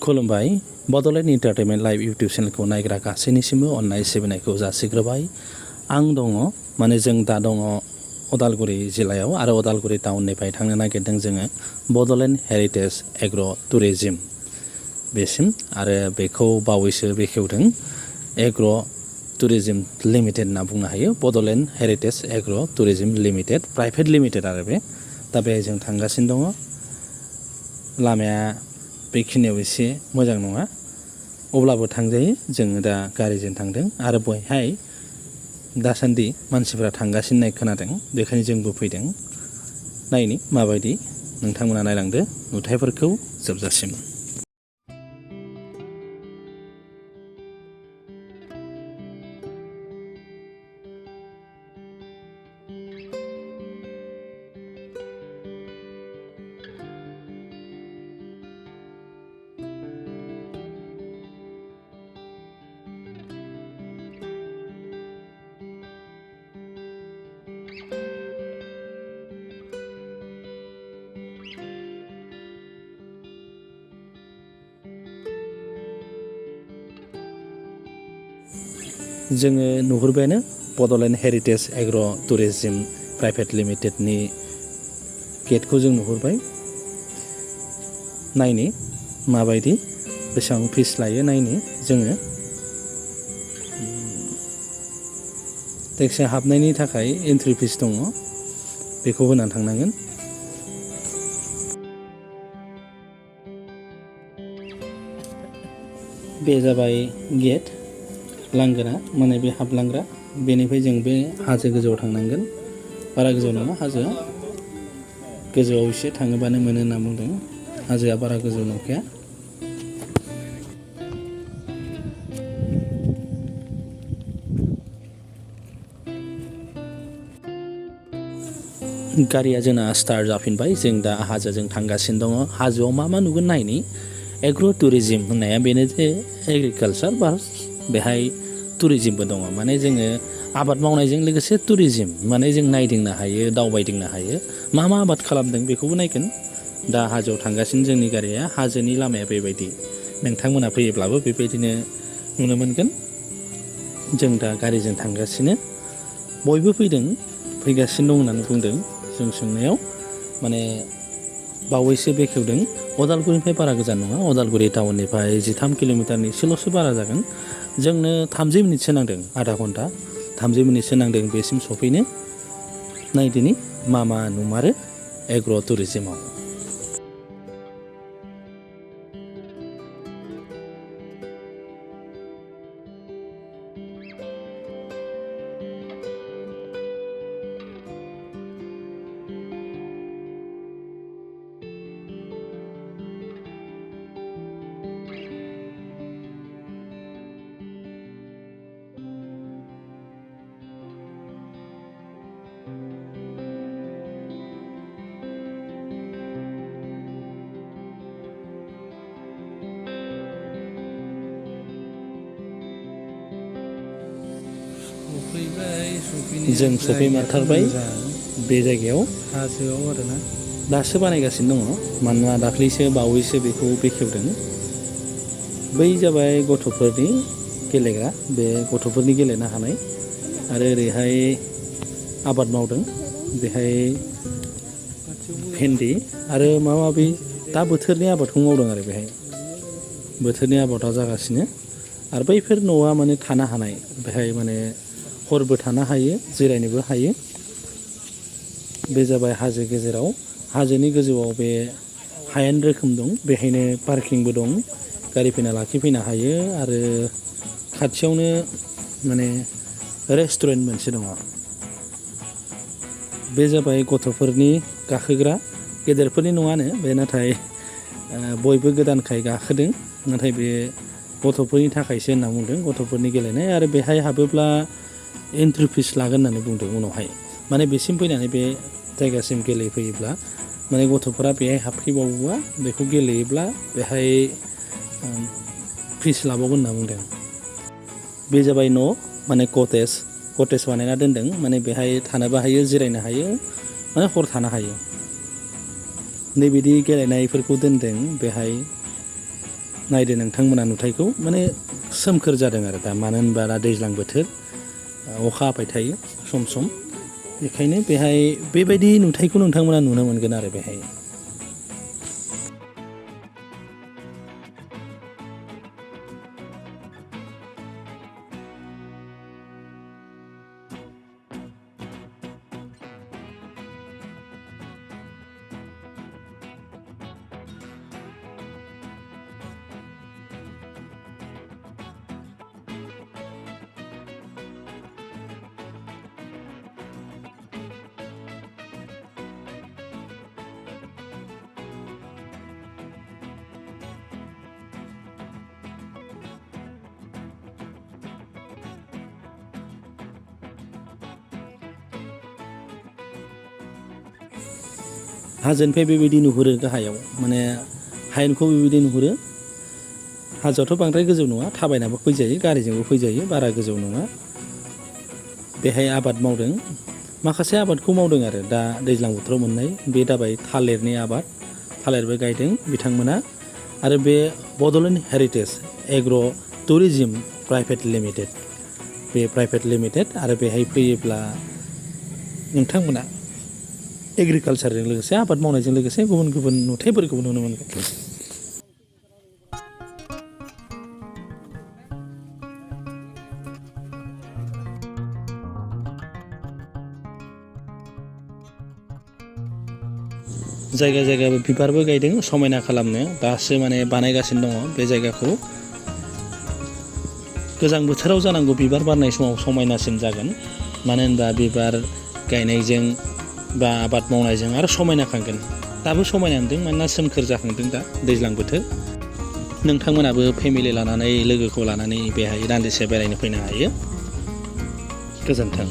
खुलुमबाय Bodoland entertainment live YouTube चेनेलखौ नायग्रा गासैनिसिमबो अननाय सिबिनायखौ जासिग्रोबाय। आं दङ माने जों दा दङ उदालगुरि जिल्लायाव आरो उदालगुरि टाउननिफ्राय थांनो नागिरदों जोङो बड'लेण्ड हेरिटेज एग्र' टुरिजिम बेसिम आरो बेखौ बावैसो बेखेवदों एग्र' टुरिजिम लिमिटेड होनना बुंनो हायो। Bodoland heritage agro' tourism limited private limited आरो बे दा बेहाय जों थांगासिनो दङ। लामाया बेखिनियाव एसे मोजां नङा अब्लाबो थांजायो। जोङो दा गारिजों थांदों आरो बहाय दासान्दि मानसिफ्रा थांगासिनो होननाय खोनादों, बेखायनो जोंबो फैदों। नायनि माबायदि नोंथांमोना नायलांदो नुथायफोरखौ जोबजासिम। जोङो नुहुरबायानो Bodoland heritage agro' tourism private लिमिटेडनि गेटखौ जों नुहुरबाय। नायनि माबायदि बेसेबां फिस लायो नायनि जोङो। जायखिजाया हाबनायनि थाखाय एन्ट्रि फिस दङ, बेखौ होनानै थांनांगोन। बे जाबाय गेट लांगोना, माने बे हाबलांग्रा। बेनिफ्राय जों बे हाजो गोजौआव थांनांगोन। बारा गोजौ नङा हाजोआ, गोजौआव एसे थाङोबानो मोनो होनना बुंदों। हाजोआ बारा गोजौ नंखाया। गारिया जोंना स्टार्ट जाफिनबाय। जों दा हाजोजों थांगासिनो दङ। हाजोआव मा मा नुगोन नायनि। एग्र' टुरिजिम होननाया बेनो जे एग्रिकालचार बा बेहाय टुरिजिमबो दङ। माने जोङो आबाद मावनायजों लोगोसे टुरिजिम, माने जों नायदिंनो हायो, दावबायदिंनो हायो। मा मा आबाद खालामदों बेखौबो नायगोन। दा हाजोआव थांगासिनो जोंनि गारिया। हाजोनि लामाया बेबायदि, नोंथांमोना फैयोब्लाबो बेबायदिनो नुनो मोनगोन। जों दा गारिजों थांगासिनो, बयबो फैगासिनो दं होननानै बुंदों जों सोंनायाव। माने बावैसो बेखेवदों उदालगुरिनिफ्राय बारा गोजान नङा, उदालगुरि टाउननिफ्राय 13 किल'मिटारनि एसेल'सो बारा जागोन। जोंनो 30 मिनिटसो नांदों, आधा घन्टा 30 मिनिटसो नांदों बेसिम सफैनो। नायदिनि मा मा नुमारो एग्र' टुरिजिमाव। जों सफैमारथारबाय बे जायगायाव, हाजोआव आरोना। दासो बानायगासिनो दङ, मानोना दाख्लैसो बावैसो बेखौ बेखेवदों। बै जाबाय गथ'फोरनि गेलेग्रा, बे गथ'फोरनि गेलेनो हानाय। आरो ओरैहाय आबाद मावदों, बेहाय भेन्दि आरो माबा माबि दा बोथोरनि आबादखौ मावदों आरो बेहाय बोथोरनि आबादा जागासिनो। आरो बैफोर न'आ माने थानो हानाय, बेहाय माने हरबो थानो हायो, जिरायनोबो हायो। बे जाबाय हाजो गेजेराव। हाजोनि गोजौआव बे हायेन रोखोम दं, बेहायनो पार्किंबो दं, गारि फैना लाखिफैनो हायो। आरो खाथियावनो माने रेस्टुरेन्ट मोनसे दङ। बे जाबाय गथ'फोरनि गाखोग्रा, गेदेरफोरनि नङानो बे, नाथाय बयबो गोदानखाय गाखोदों। नाथाय बे गथ'फोरनि थाखायसो होनना बुंदों, गथ'फोरनि गेलेनाय। आरो बेहाय हाबोब्ला एन्ट्रि फिस लागोन होननानै बुंदों उनावहाय। माने बेसिम फैनानै बे जायगासिम गेलेफैयोब्ला, माने गथ'फोरा बेहाय हाबफैबावोबा, बेखौ गेलेयोब्ला बेहाय फिस लाबावगोन होनना बुंदों। बे जाबाय न', माने कटेज बानायना दोनदों। माने बेहाय थानोबो हायो, जिरायनो हायो, माने हर थानो हायो। नैबिदि गेलेनायफोरखौ दोनदों बेहाय। नायदो नोंथांमोना नुथायखौ माने सोमखोर जादों आरो दा मानो होनबा दा दैज्लां बोथोर अखा हाबाय थायो सम सम बेखायनो बेहाय बेबायदि नुथायखौ नोंथांमोना नुनो मोनगोन आरो बेहाय हाजोनिफ्राय बेबायदि नुहुरो गाहायाव माने हायेनखौ बेबायदि नुहुरो हाजोआथ' बांद्राय गोजौ नङा थाबायनाबो फैजायो गारिजोंबो फैजायो बारा गोजौ नङा बेहाय आबाद मावदों माखासे आबादखौ मावदों आरो दा दैज्लां बोथोराव मोननाय बे जाबाय थालिरनि आबाद थालिरबो गायदों बिथांमोना आरो बे Bodoland heritage agro' tourism private limited बे प्राइभेट लिमिटेड आरो बेहाय फैयोब्ला नोंथांमोना एग्रिकालसारजों लोगोसे आबाद मावनायजों लोगोसे गुबुन गुबुन नुथायफोरखौबो नुनो मोनगोन जायगा जायगा बिबारबो गायदों समायना खालामनो दासो माने बानायगासिनो दङ बे जायगाखौ गोजां बोथोराव जानांगौ बिबार बारनाय समाव समायनासिन जागोन मानो होनबा बिबार गायनायजों बा आबाद मावनायजों आरो समायनाखांगोन दाबो समायना नुदों मानोना सोमखोर जाखांदों दा दैज्लां बोथोर नोंथांमोनाबो फेमिलि लानानै लोगोखौ लानानै बेहाय दान्दिसे बेरायनो फैनो हायो गोजोन्थों